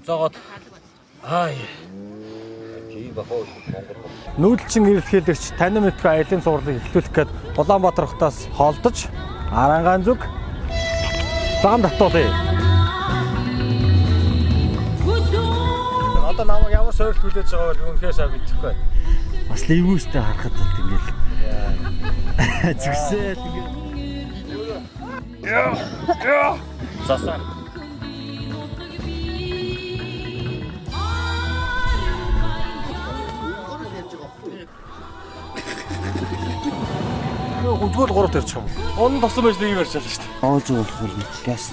Зоогоод. Аа. Нүүдэлчин эрэлхийлэгч танин мэдгүй аялын цувралыг эхлүүлэх гээд Улаанбаатар хотоос холдож Арангаан зүг зам татуулъя. Одоо намайг ямар сорилт хүлээж байгааг бол үнэхээр сайн мэдэхгүй байна. Бас левүүстэй харахад бол ингээл зүгсээл ингээл Засаа. Хүлгүүл гуравт ярьчих юм. Он тосон байж нэг юм ярьж чадсан шүү дээ. оож болохоор мэтлээс.